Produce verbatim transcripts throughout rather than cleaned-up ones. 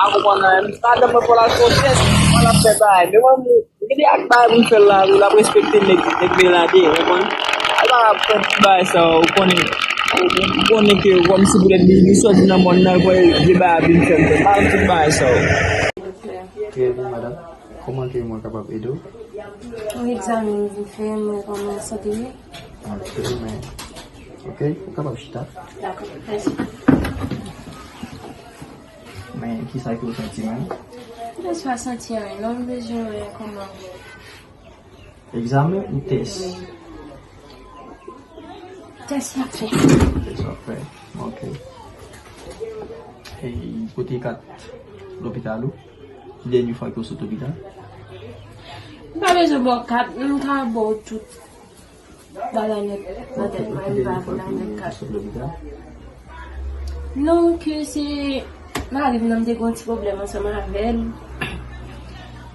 A konprann nan, madanm mwen fò l al fè yon tès, fò l ap fè bagay. Men mwen, m gen de ak bagay pou m fè l la, l ap respekte nèg, nèg Melade, w konprann? Al pa ap fè ti bagay sa, ou konnen, ou konnen ke kòmsi poutèt li, li sòti nan mòn nan, pou vye bagay ap vin fè m fè. Pa fè ti bagay sa. Trè byen, madanm. Kòman ke mwen kapab ede w? Yon egzamen m vin fè, mwen kòman sante m ye. Ok, men, ok, ou kapab chita. Dakò, mèsi. Men, kisa ke w santi menm? M pa santi anyen, non, m bezwen wè kòman. Egzamen ou tès? Wi. Tès m ap fè. Tès w ap fè, ok. E kote kat lopital ou? Ki dènye fwa ke w sot lopital? M pa bezwen ba w kat, m ka ba w tout. Bagay nèt nan tèt mwen, m pa vle bagay nèt kat. Non, ke se mari m nan, m te gen yon ti pwoblèm ansanm avè l.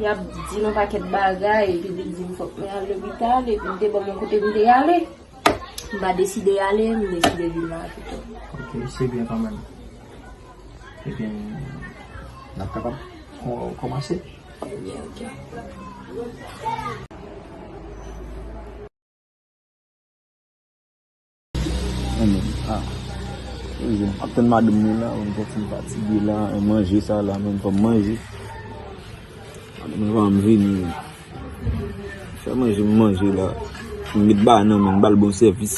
Y ap di m yon pakèt bagay, epi li di m fòk mwen al lopital, epi m te ban m yon kote pou m te ale. M pa deside ale, m deside vin la pito. Ok, se byen kanmenm. Ebyen, n ap kapab kò-, kòmanse? Ebyen, ok. Anmwey, ah. Wi, ap tann madanm mwen la, mwen santi m fatige la, manje sa la, menm fò m manje. Madanm mwen pa janm vini. Fè manje, m manje la. M met bagay nan men l, m ba l bon sèvis.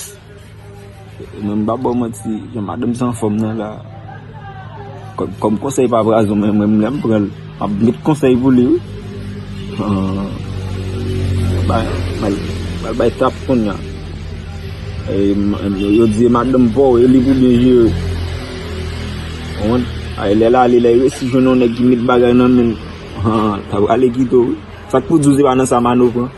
Mwen m pa ba w manti, jan madanm sa anfòm nan la. Kòm, kòm konsèy pa prazon, men mwen, lè m pran l, m ap met konsèy pou li, wi. Ah, bay, bay, bay, bay tap kounye a. E, m, m, yo di e madanm pa w, e li pou byen jere. Ou konprann? Ay, lè l ale, lè l resi jwenn yon nèg ki met bagay nan men l, ah, ta prale kite w, wi. Sa k pou di w se pa nan sa Mano pran?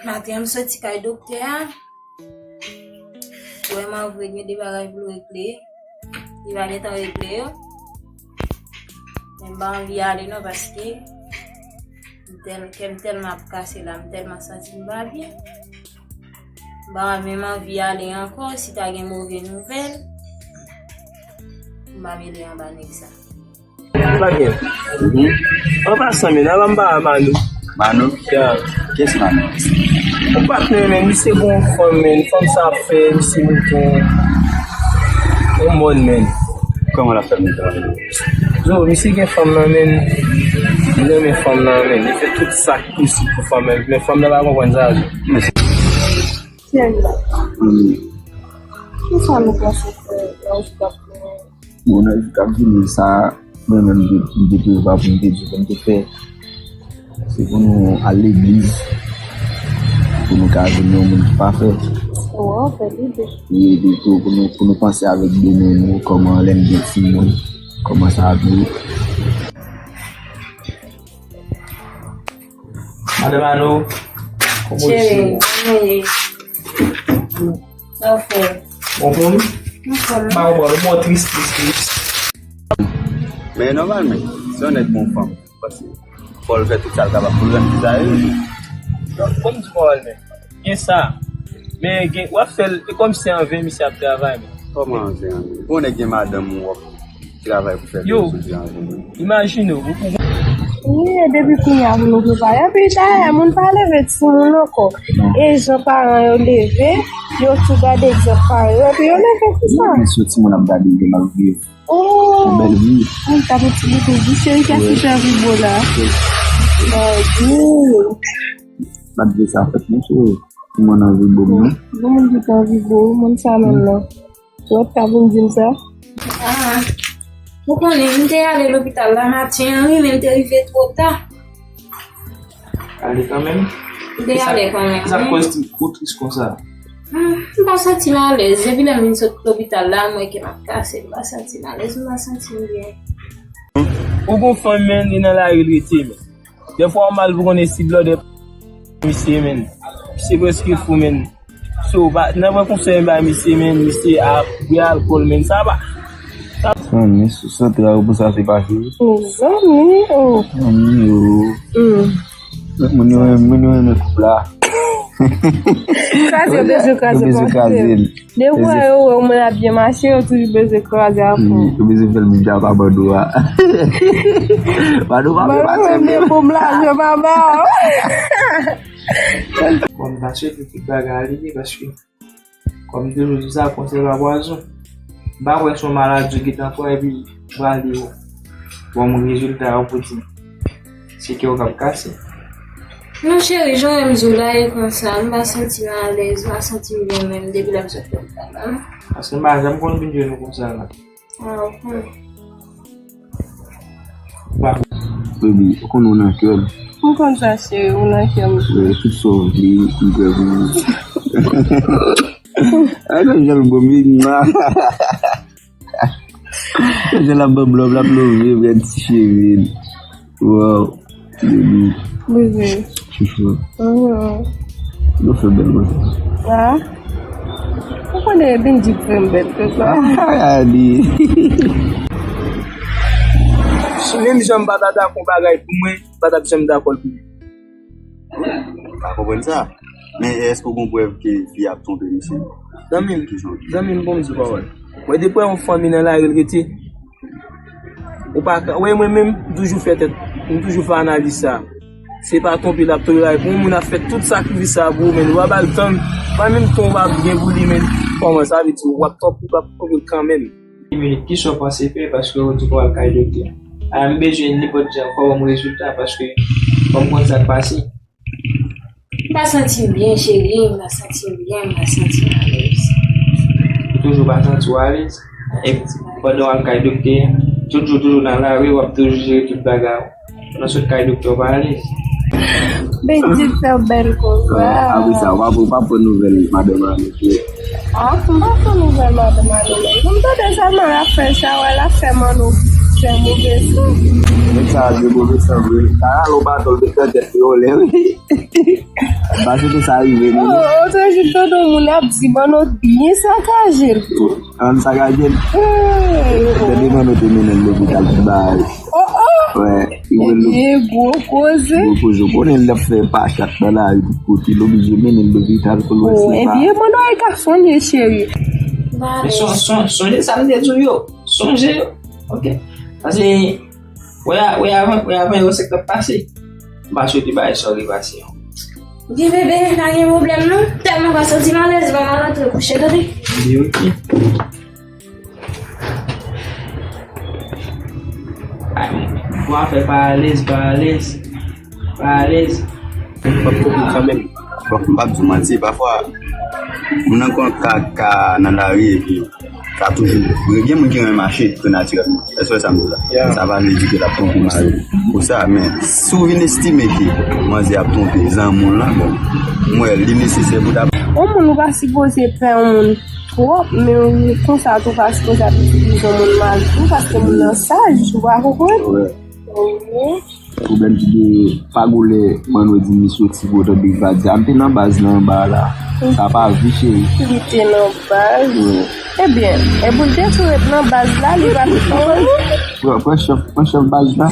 Maten an, m soti kay doktè a. Vrèman vre, gen de bagay pou l regle. Li pa gentan regle yo. Men m pa anvi ale non, paske m tèl-, kè m tèlman ap kase la, m tèlman santi m pa byen. M pa menm anvi ale ankò, si ta gen move nouvèl, m pa mele anba nèg sa. Flavien. Mhm. An pasan, men, al ban m pale Mano. Mano? Ya. Kiyès Mano? Yon patnè, men, misye gon fanm, men, fanm sa ap fè, misye mouton. Yon mòn, men. Kòman l ap fè mouton? Yo, misye gen fanm nan, men. Li renmen fanm nan, men. Li fè tout sa k posib pou fanm nan. Men fanm nan pa konprann sa. Thierry. Mhm. Kisa nou panse fè nan jou k ap vini? Bon, nan jou k ap vini sa, mwen menm, m te, m te prevwa pou m te di, pou m te fè, se pou nou al legliz, pou nou ka vin yon moun ki pafè. Waw, bèl ide. Wi, epi tou, pou nou, pou nou panse avèk demen nou, kòman lè n gen timoun, kòman sa ap ye. Madanm Ano, kòman w ye? Cheri, kòman w ye? Sa w fè? Anfòm? Anfòm. M pa konprann, ou bon tris, tris, tris. Men nòmalman, se yon nèg bon fanm, paske fò l fè tout sa l kapab pou l rann fi sa yo. Donk, kòm di nòmalman, gen sa. Men gen, w ap fè l, e kòmsi an ven misye ap travay, men. Kòman an ven, an ven? Bon, nèg gen madanm ou w ap travay pou fè l jodi an ven. Yo, imajine w, ou, ou Wi, e depi kounye a pou nou prepare. Epi dayè, moun pa leve timoun ankò. E jan paran yo leve, yo tou gade egzanp paran yo, epi yo leve konsa. Men si yon timoun ap gade, gen mal viv. Oh! Yon bèl vi. Ay, ta pou ti bouton visye, wi, ki a fouti anvi bo la. Wi. Mon Dieu. Malgre sa fèt, mon cheri. Timoun anvi bo, non? Bon, moun ki ta anvi bo, moun sa menm non. Ou ap ka vin di m sa? Ah, ou konnen, m te ale lopital la maten an, wi, men m te rive twò ta. Ale kanmenm. M te ale kanmenm. Sa k koz ou tris konsa? Hmm, m pa santi m alèz. Depi lè m vin sot lopital la, m wè ke m ap kase. M pa santi m alèz, m pa santi m byen. Ou gon fanm, men, li nan lari, l rete, men. Dèfwa w mal pou konnen si blòdè misye, men. Misye prèske fou, men. So, pa, nan pran konsèy bay misye, men, misye ap bwè alkòl, men. Sa pa. Sa. Mezanmi, sou sante a, pou sa se pase. Mezanmi, oh. Mezanmi, oh. Hmm. Moun yo, moun yo renmen koup la. Kraze, yo bezwen kraze pou koup. Depi yo wè yo wè yon moun ap byen mache, yo toujou bezwen kraze afè. Yo bezwen fè l vin dja pa ban dwa. Ban dwa pa fè pase. Ban dwa pou m lajan papa. Bon, m ta swete tout bagay ale byen paske kòm m toujou di sa, konsèy pa pwazon. M pa kwè se yon maladi ou gentan pran epi ou prale ban m rezilta yo pou di m se kè w k ap kase. Non, cheri, jan m di w la, e konsa, m pa santi m alèz, m pa santi m byen menm depi lè m sot lopital la. Paske m pa janm konn vin jwenn ou konsa la. Ah, ok. Baby, ou konn ou nan kè m. M konn sa, cheri, ou nan kè m. Tout sa w vle, m prè pou ou. Ay, nan jan l bon, m vin. Jan l ap ban m love, l ap love, vrè ti cheri. Wow. Baby. Bebe. Chouchou. Mhm. Yo fè bèl konsa. Ah. Ou konnen Benjit fè m bèl konsa. Ah, gade. Si menm jan m pa ta dakò bagay pou mwen, m pa t ap janm dakò l pou mwen. M pa konprann sa. Men èske w gon prèv ke fi a ap twonpe misye? Zanmi m, zanmi m, bon, m di w pawòl. Mwen te pran yon fanmi nan lari l rete. Ou pa ka, wè mwen menm, m toujou fè tèt, m toujou fè analiz sa. Se pa twonpe l ap twonpe, pou yon moun ap fè tout sakrifis sa pou ou, men ou pa ba l tan, pa menm tan ou pa gen pou li, men kòman sa vle di w ap twonpe, w ap twonpe l kanmenm. Minit, kisa w panse fè paske w di w al kay doktè? A, m bezwen nenpòt jan fò w ban m rezilta paske fò m konn sa k pase. M pa santi m byen, cheri, m pa santi m byen, m pa santi m alèz. Ou toujou pa santi w alèz? E pandan w al kay doktè, tout jou toujou nan lari, w ap toujou jere tout bagay ou. Pandan w sot kay doktè, w pa alèz. Benjit fè w bèl konsa. Apre sa, w pa, w pa pran nouvèl madanm Ane vre. Ah, m pa pran nouvèl madanm Ane non. M tande sèlman l ap fè chawè, l ap fè manno, fè move san. Nèg sa a gen move san vre. Sa a lè w pa tande l nan tèt li, yon lè, wi. M pa swete sa rive, non. Oh, oh, se jis tande moun ap di, manno byen sakaje l tou. An sakaje l. Hey, oh. Tande manno te mennen l lopital pou bagay. Oh, oh. Wè, li voye l. Ebyen, gwo koze. Gwo koze. Ou konnen l ap fè pachat nan lari tout kote, l oblije mennen l lopital pou l wè si l pa. Oh, ebyen, manno, e ka sonje, cheri. Men son-, son-, sonje sa m te di w yo. Sonje yo. Ok. Paske Wè, wè avan, wè avan yo se k t ap pase. M pa swete bagay sa yo repase ankò. Byen bebe, pa gen pwoblèm non. Tèlman pa santi m alèz, ban m al antre kouche, tande? Byen, ok. Ay, bon, afè pa alèz, pa alèz, pa alèz. M p ap twonpe w kanmenm. Bon, m p ap di w manti, pafwa, m nan kon ka, ka nan lari epi ka toujou, gen moun ki renmen mache tou natirèlman. Èske w wè sa m di w la? Yeah. Sa pa vle di ke l ap twonpe mari l pou sa, men si w vin estime ke manzè ap twonpe zanmi w lan, bon, m wè li nesesè pou ta. Yon moun ou pa sipoze pè yon moun twòp, men ou konsa tou pa sipoze ap itilize yon moun mal tou, paske moun nan saj, ou pa konprann? Wè. Mhm. Pwoblèm ki genyen, pa gon lè manno di m li soti bò tande l pa di a, m te nan baz la anba la. Sa pa vi, cheri. Li te nan baz. Wi. Ebyen, e pou l te tou ret nan baz la, li pa t konn. Pran, pran chèf, pran chèf baz la.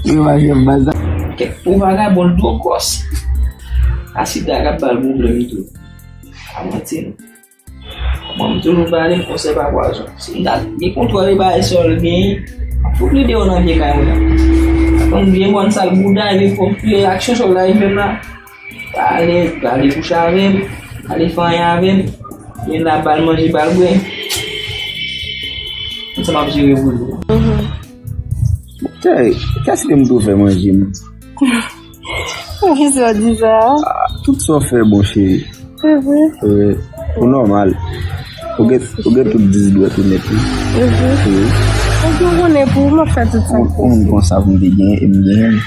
Pran chèf baz la. Kèk pou vagabon l twò gwòs. Asida k ap ba l pwoblèm tou. Pa manti non. Mwen, m toujou pale, konsèy pa pwazon. Si m ta gen kontwòl e bagay sa yo genyen, m ap fout li deyò nan vye kay mwen an. Atann byen bòn sal bouda, epi fò m fè aksyon sa w la, e fè m la. Pale, pale kouche avè m, pale fè anyen avè m. Gen la, ba l manje, ba l bwè. Konsa m ap jere pou li. Mhm. Hey, kiyès ke m tou fè manje m? Poukisa w di sa? Ah, tout sa w fè bon, cheri. Se vre? Wi. Ou nòmal. Ou gen, ou gen tout dis dwèt ou nèt, wi. Mhm. Wi. Ou gen konnen pou ou, m ap fè tout sa k posib. Ou konn konsa pou m te genyen, e m genyen l.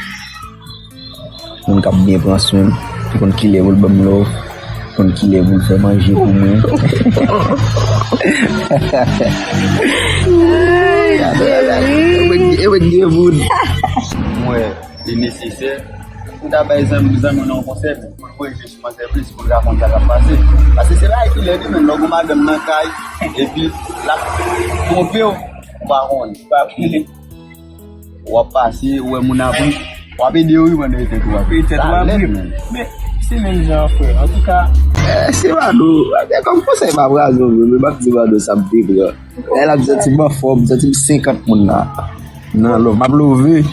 Moun k ap byen pran swen m, ki konn kilè pou l ban m love, ki konn kilè pou l fè manje pou mwen. Ay, e wè, e wè, gen moun. Mwen, li nesesè. Ou ta bay zanmi, zanmi w nan yon konsèy pou, pou l voye je sou konsèy plis, pou l ka konn sa k ap pase. Paske se la ki lè li menm, lè w gen madanm nan kay, epi l ap twonpe w, ou pa konnen. W ap pase, ou wè moun ap ri, w ap ede yo ri pandan yo tèt ou ap ri. Tèt ou ap ri. Men, se menm jan, frè. Antouka, eh, se Mado. E kòm konsèy pa prazon, men m ap di Mado sa m te pran. Lè l ap santi m anfòm, santi m senkant moun la. Nan love, m ap love.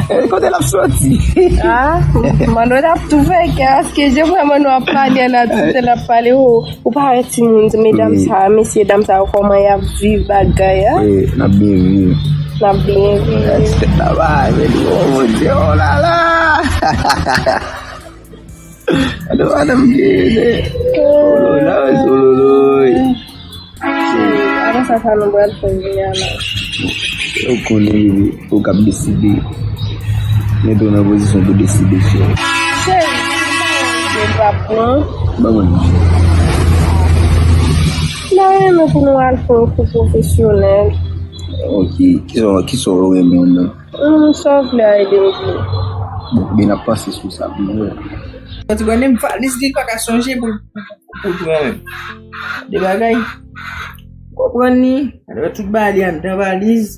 E kote l ap soti? Ah, Mano t ap tou fè kè, paske jan mwen Mano ap pale an la, tout lè l ap pale, oh, ou pa wè timoun, medam sa, mesye dam sa yo, kòman y ap viv bagay, a? Wi, n ap byen viv. N ap byen viv. Respè travay, men, oh, mon Dieu, oh la la. Alo, madanm, ki, oh, la, oh, la, oh. Apre sa, sa nou pral fè jodi a la? Ou konnen, bebe, ou k ap deside. Mete w nan pozisyon pou deside, cheri. Cheri, m pa wè ide l p ap bon. Ban mwen li. M ta renmen pou nou al fè yon kou pwofesyonèl. Ok, kisa, kisa w renmen nan? Hmm, sa w vle a, ede m vle. Bon, ben, n ap panse sou sa pou nou wè. Mwen ti konnen valiz li pa ka sonje pou, pou, pou pran menm. De bagay. Konprann li. Alò, tout bagay li anndan valiz.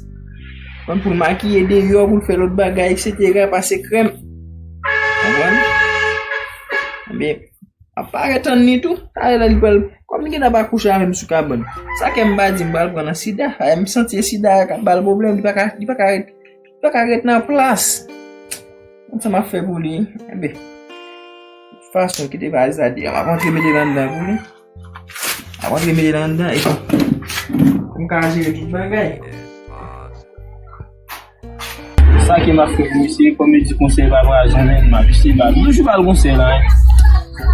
Konn pou l makiye deyò, pou l fè lòt bagay, et cetera, pase krèm. Konprann? Ebyen, ap parèt tann li tou. Talè la li pral, kòm li gentan pa kouche avè m sou kabann. Sa kè m pa di m pral pran nan sida. Sa m santi e sida a k ap ba l pwoblèm, li pa ka, li pa ka ret, li pa ka ret nan plas. Konn sa m ap fè pou li. Enben, fason kite valiz la deyò, m ap antre mete l anndan pou li. M ap antre mete l anndan epi pou m ka jere tout bagay. Sa ke m ap fè pou misye, kòm yo di konsèy pa pwazon, men m ap misye ba l. M toujou ba l konsèy la, hein.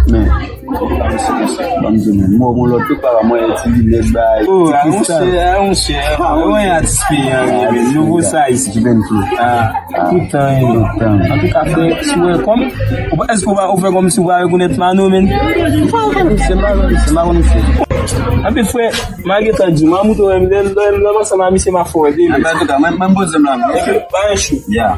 Men, ban m di w, men, mwen, yon lòt tout papa, mwen, ti linèt bay, oh, ti a, kristal. Monchè, a, monchè, a, mwen, atis peyi an, men, nouvo size. Ti ben flou. Ah, tout tan, hein, men. Antouka, frè, si w wè kòm, ou pa, èske ou pa, ou fè kòm si ou pa rekonèt Mano, men? Ou pa rekonèt, se Mano, se Mano, se. Anpil, frè, malgre tan di, m a moutre w, lè, lè, lè m ansanm a misye, m a fè w ede, men. Antouka, mwen, mwen, m poze m la, men. Pa yon chou. Ya.